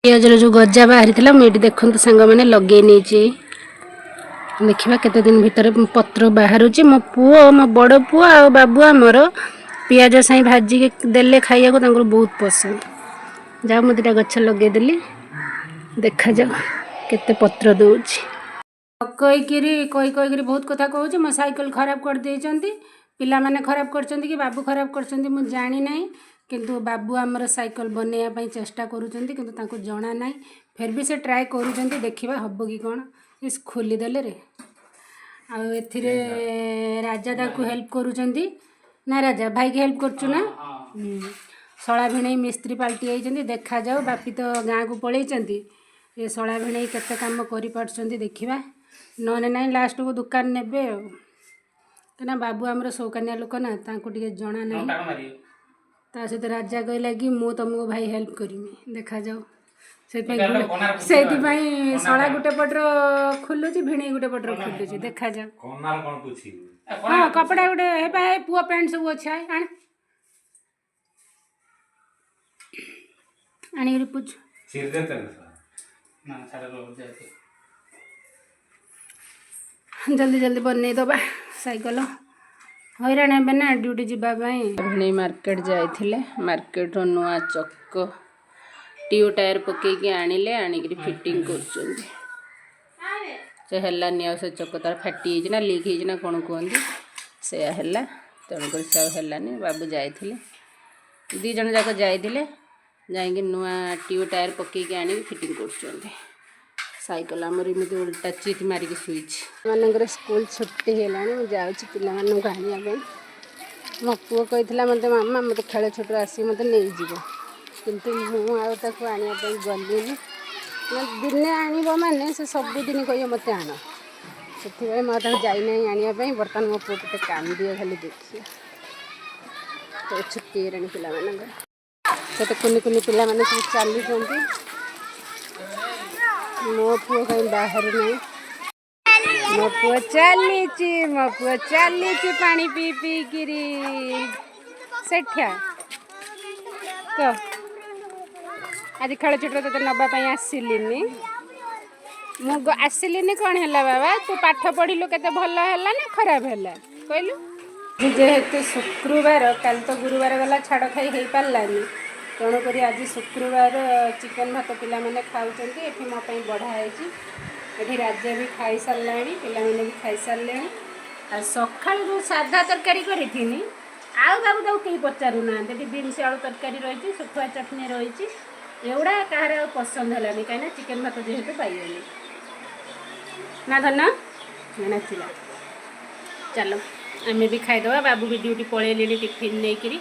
ପିଆଜର ଯେଉଁ ଗଜା ବାହାରିଥିଲା, ମୁଁ ଏଇଠି ଦେଖନ୍ତୁ ସାଙ୍ଗମାନେ, ଲଗେଇ ନେଇଛି। ଦେଖିବା କେତେ ଦିନ ଭିତରେ ପତ୍ର ବାହାରୁଛି। ମୋ ପୁଅ, ମୋ ବଡ଼ ପୁଅ ଆଉ ବାବୁ ଆମର ପିଆଜ ସାଇଁ ଭାଜିକି ଦେଲେ ଖାଇବାକୁ ତାଙ୍କର ବହୁତ ପସନ୍ଦ। ଯାଉ, ମୁଁ ଦୁଇଟା ଗଛ ଲଗେଇଦେଲି, ଦେଖାଯାଉ କେତେ ପତ୍ର ଦେଉଛି। କହିକିରି କହି କହିକିରି ବହୁତ କଥା କହୁଛି। ମୋ ସାଇକେଲ ଖରାପ କରିଦେଇଛନ୍ତି। ପିଲାମାନେ ଖରାପ କରିଛନ୍ତି କି ବାବୁ ଖରାପ କରିଛନ୍ତି, ମୁଁ ଜାଣିନାହିଁ। କିନ୍ତୁ ବାବୁ ଆମର ସାଇକେଲ ବନେଇବା ପାଇଁ ଚେଷ୍ଟା କରୁଛନ୍ତି, କିନ୍ତୁ ତାଙ୍କୁ ଜଣା ନାହିଁ। ଫେର୍ ବି ସେ ଟ୍ରାଏ କରୁଛନ୍ତି, ଦେଖିବା ହେବ କି କ'ଣ। ଇସ୍, ଖୋଲିଦେଲେ ରେ। ଆଉ ଏଥିରେ ରାଜା ତାକୁ ହେଲ୍ପ କରୁଛନ୍ତି ନା? ରାଜା, ଭାଇକି ହେଲ୍ପ କରୁଛୁ ନା? ଶଳା ଭିଣେଇ ମିସ୍ତ୍ରୀ ପାଲଟି ଯାଇଛନ୍ତି। ଦେଖାଯାଉ, ବାପି ତ ଗାଁକୁ ପଳେଇଛନ୍ତି, ଏ ଶଳା ଭିଣେଇ କେତେ କାମ କରିପାରୁଛନ୍ତି ଦେଖିବା। ନହେଲେ ନାହିଁ, ଲାଷ୍ଟକୁ ଦୋକାନ ନେବେ ଆଉ। କାହିଁକିନା ବାବୁ ଆମର ସଉକାନିଆ ଲୋକ ନା, ତାଙ୍କୁ ଟିକେ ଜଣା ନାହିଁ। ତା ସହିତ ରାଜା କହିଲା କି ମୁଁ ତମକୁ ଭାଇ ହେଲ୍ପ କରିମି। ଦେଖାଯାଉ। ସେଇଥିପାଇଁ ଶଳା ଗୋଟେ ପଟର ଖୋଲୁଛି, ଭିଣେଇ ଗୋଟେ ପଟର ଖୋଲୁଛି, ଦେଖାଯାଉ। କନାର କ'ଣ ପୋଛିବୁ? ହଁ, କପଡ଼ା ଗୋଟେ ହେବା। ଏ ପୁଅ ପ୍ୟାଣ୍ଟ ସବୁ ଅଛି, ଆୟ, ଆଣ, ଆଣିକିରି ପୁଛୁ। ଚିରିଦେ ତାକୁ। ନା, ଛାଡ଼, ଯାଉଛି। ଜଲ୍ଦି ଜଲ୍ଦି ବନେଇଦେବା ସାଇକେଲ, ହଇରାଣ ହେବେ ନା ଡ୍ୟୁଟି ଯିବା ପାଇଁ। ଭିଣେଇ ମାର୍କେଟ ଯାଇଥିଲେ, ମାର୍କେଟରୁ ନୂଆ ଚକ ଟିଉ ଟାୟାର ପକେଇକି ଆଣିଲେ, ଆଣିକିରି ଫିଟିଂ କରୁଛନ୍ତି। ସେ ହେଲାନି ଆଉ। ସେ ଚକ ତାର ଫାଟି ହେଇଛି ନା ଲିକ୍ ହେଇଛି ନା କ'ଣ କୁହନ୍ତି, ସେୟା ହେଲା। ତେଣୁକରି ସେ ଆଉ ହେଲାନି। ବାବୁ ଯାଇଥିଲେ, ଦୁଇ ଜଣ ଯାକ ଯାଇଥିଲେ। ଯାଇକି ନୂଆ ଟିଉ ଟାୟାର ପକେଇକି ଆଣିକି ଫିଟିଂ କରୁଛନ୍ତି। ସାଇକେଲ ଆମର ଏମିତି ଓଲଟା ଚିତ୍ ମାରିକି ଶୋଇଛି। ମାନଙ୍କର ସ୍କୁଲ ଛୁଟି ହେଲାଣି, ମୁଁ ଯାଉଛି ପିଲାମାନଙ୍କୁ ଆଣିବା ପାଇଁ। ମୋ ପୁଅ କହିଥିଲା ମୋତେ, ମାମା, ମୋତେ ଖେଳ ଛୁଟିରୁ ଆସିକି ମୋତେ ନେଇଯିବ। କିନ୍ତୁ ମୁଁ ଆଉ ତାକୁ ଆଣିବା ପାଇଁ ଗଲିନି ନା। ଦିନେ ଆଣିବ ମାନେ ସେ ସବୁଦିନ କହିବ ମୋତେ ଆଣ। ସେଥିପାଇଁ ମୁଁ ଆଉ ତାକୁ ଯାଇନାହିଁ ଆଣିବା ପାଇଁ। ବର୍ତ୍ତମାନ ମୋ ପୁଅ କେତେ କାନ୍ଦିବ ଖାଲି ଦେଖିବା। ତ ଛୁଟି ହେଇଗଲାଣି ପିଲାମାନଙ୍କର। କେତେ କୁନି କୁନି ପିଲାମାନେ ସବୁ ଚାଲୁଛନ୍ତି। ମୋ ପୁଅ କାହିଁ ବାହାରୁ ନାହିଁ? ମୋ ପୁଅ ଚାଲିଛି, ମୋ ପୁଅ ଚାଲିଛି ପାଣି ପିଇ ପିଇକିରି। ସେଠା ତ ଆଜି ଖେଳ ଛୁଟିରେ ତୋତେ ନେବା ପାଇଁ ଆସିଲିନି ମୁଁ। ଆସିଲିନି, କ'ଣ ହେଲା ବାବା? ତୁ ପାଠ ପଢ଼ିଲୁ କେତେ ଭଲ ହେଲା ନା ଖରାପ ହେଲା, କହିଲୁ? ଆଜି ଯେହେତୁ ଶୁକ୍ରବାର, କାଲି ତ ଗୁରୁବାର ଗଲା, ଛାଡ଼ ଖାଇ ହେଇପାରିଲାନି। ତେଣୁକରି ଆଜି ଶୁକ୍ରବାର ଚିକେନ୍ ଭାତ ପିଲାମାନେ ଖାଉଛନ୍ତି। ଏଠି ମୋ ପାଇଁ ବଢ଼ା ହେଇଛି। ଏଠି ରାଜା ବି ଖାଇସାରିଲାଣି, ପିଲାମାନେ ବି ଖାଇସାରିଲେଣି। ଆଉ ସକାଳୁ ଯେଉଁ ସାଧା ତରକାରୀ କରିଥିନି, ଆଉ କାହାକୁ ତାକୁ କେହି ପଚାରୁନାହାନ୍ତି। ଏଠି ବିନ୍ସ ଆଳୁ ତରକାରୀ ରହିଛି, ଶୁଖୁଆ ଚଟଣି ରହିଛି। ଏଗୁଡ଼ା କାହାର ଆଉ ପସନ୍ଦ ହେଲାନି, କାହିଁକିନା ଚିକେନ୍ ଭାତ ଯେହେତୁ ପାଇଗଲି ନା। ଧନ ନାଚିଲା। ଚାଲ, ଆମେ ବି ଖାଇଦେବା। ବାବୁ ବି ଡ୍ୟୁଟି ପଳେଇଲେଣି ଟିଫିନ୍ ନେଇକିରି।